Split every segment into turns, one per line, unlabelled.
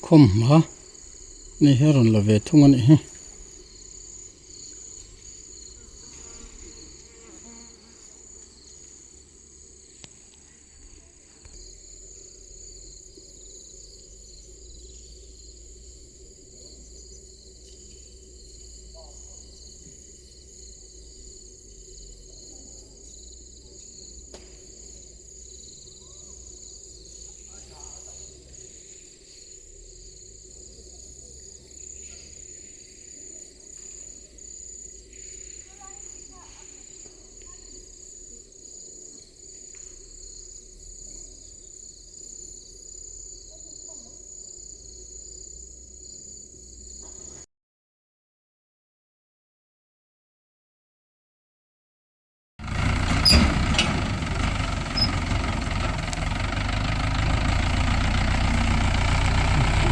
Khawm hma ni hi a rawn la ve thung a nih hi.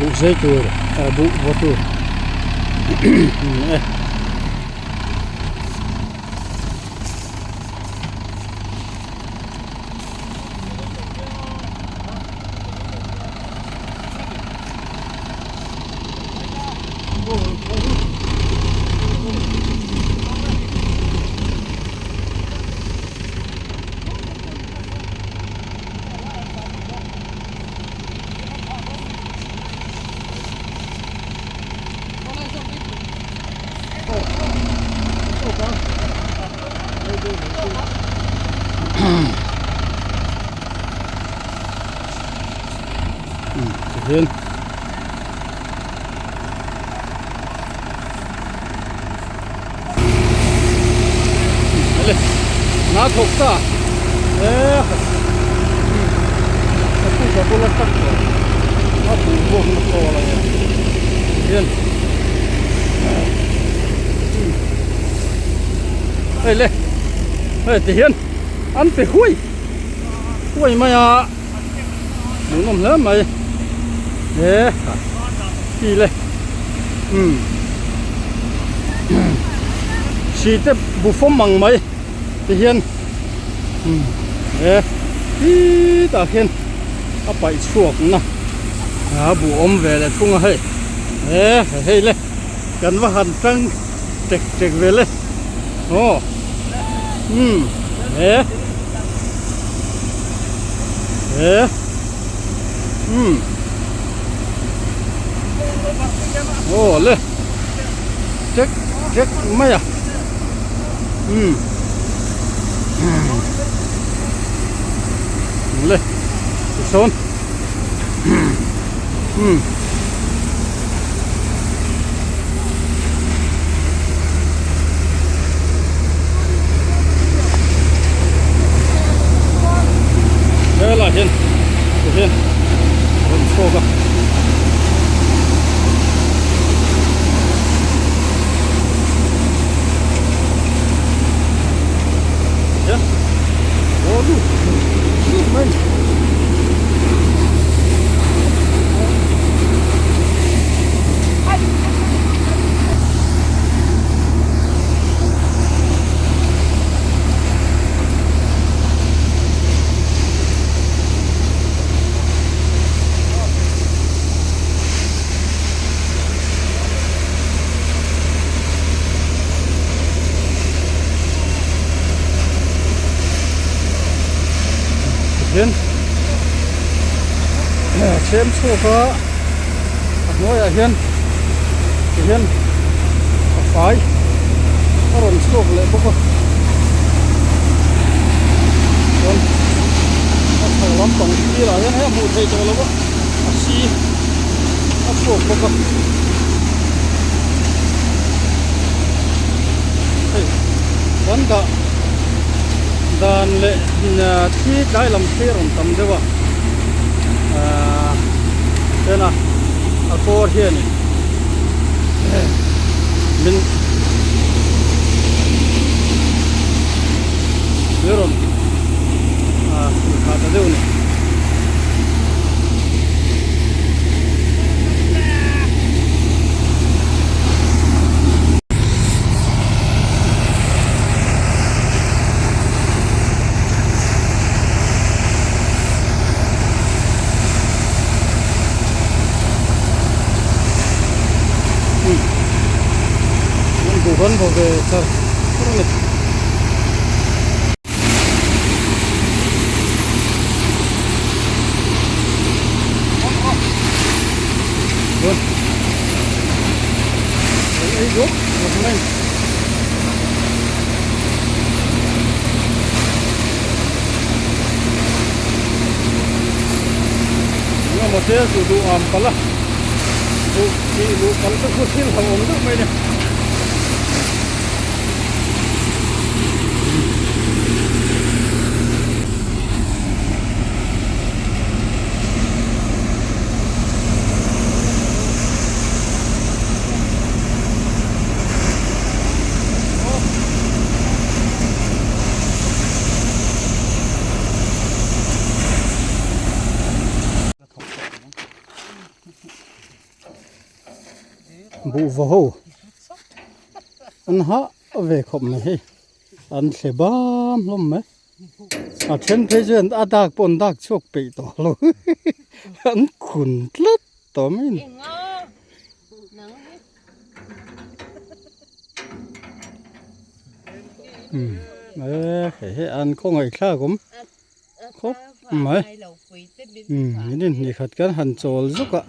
Buh zai tur ah buh vaw tur e. Tihian ele na thawk ta e ka pu ka bula tak a bu buak na pawl a nia hian hei le hei ti hian an pe huai huai mai a hmuhnawm hle mai he ti le umm si te bu fawm ang mai ti hian umm he titah khian a paih chhuak na a bu awm ve leh thung a hei he hei le kan va han tang tek tek ve le aw umm he he umm aw le tek tek mai a umm le tisawn umm. Helai hian tihian a rawn chhuak a. Hian aw lut lut mai a ni. Tihian chhem chhuak a a hnuaiah hian tihian a fai a rawn chhuak leh bawk a chuan a Chho lampang sirah hian hei a hmuh theih tawh lo a, a si a chhuak bawk a. Hei kan dah dan leh thli tlai lam thli a rawn tam deuh a ahh chuan a a kawr hianin min min rawn ah thah ta deuh a ni. An vaw ve char char a ni. Engemaw te chu duh am palh a duh tih luh palh te chu thil hlauhawm deuh mai a ni. Buhva ho an hah ve khawp mai hei an thle bam hlawm mai a then phei chuan a dak pawh an dak chhuak peih tawh lo an khun tlat tawh mai a ni. Hei hi an khawngaih thlak awm khawp mai min inhnih khat kan han chawl zuk a.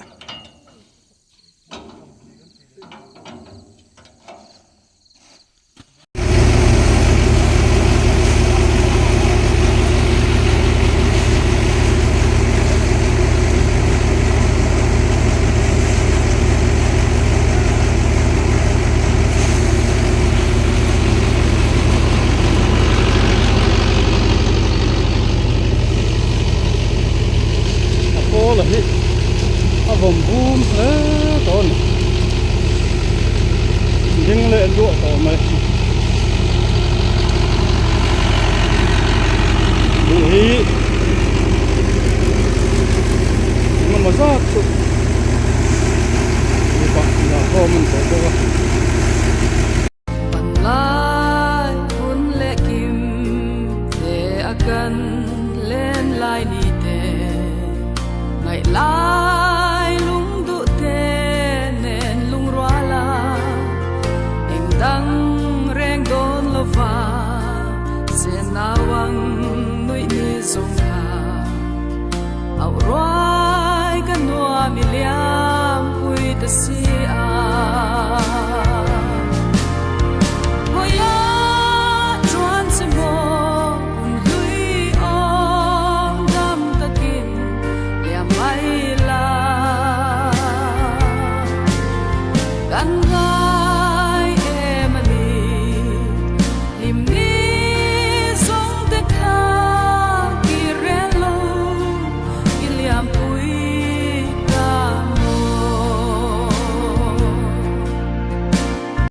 A pawl a hi a vawm bum hle tawh a ni ding leh luah tawh mai duh hi engemaw zat chu mipa inah khawm an tawh bawk a.
Panlai hun leh kim te a kan len lai ni te ngaih lai lung duh te nen lungrual a eng dang reng dawn lova chen nau ang nuih ni zawng kha auh ruai ka nuam i liam pui ta si a. Hawi a chuan che maw hun hlui awm dam takin liam mai la. Kan ngai.